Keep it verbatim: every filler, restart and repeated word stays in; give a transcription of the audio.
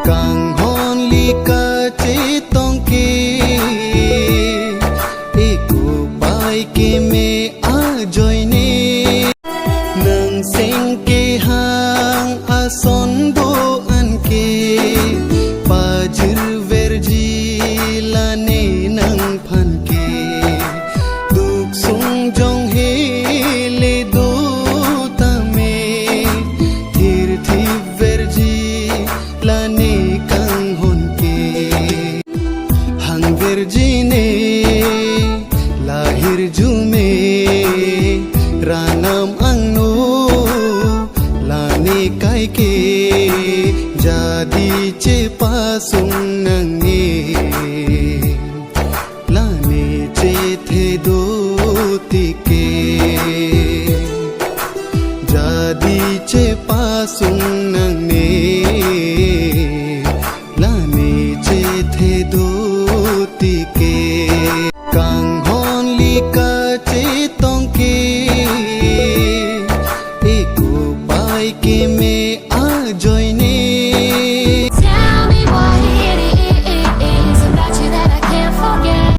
Kanghon lika chetong ke, eko pai keme ajoine. Nang seng kehang ason do-an ke, pajirverji lane nangphan ke. Duk sung jong hele do tame, thirthipverji lane kanghon ke. Hangverji ne, lahirjume, ranam angno, lane kaike, jadi chepasung nangne, lane chethe do tike, jadi chepasung nangne.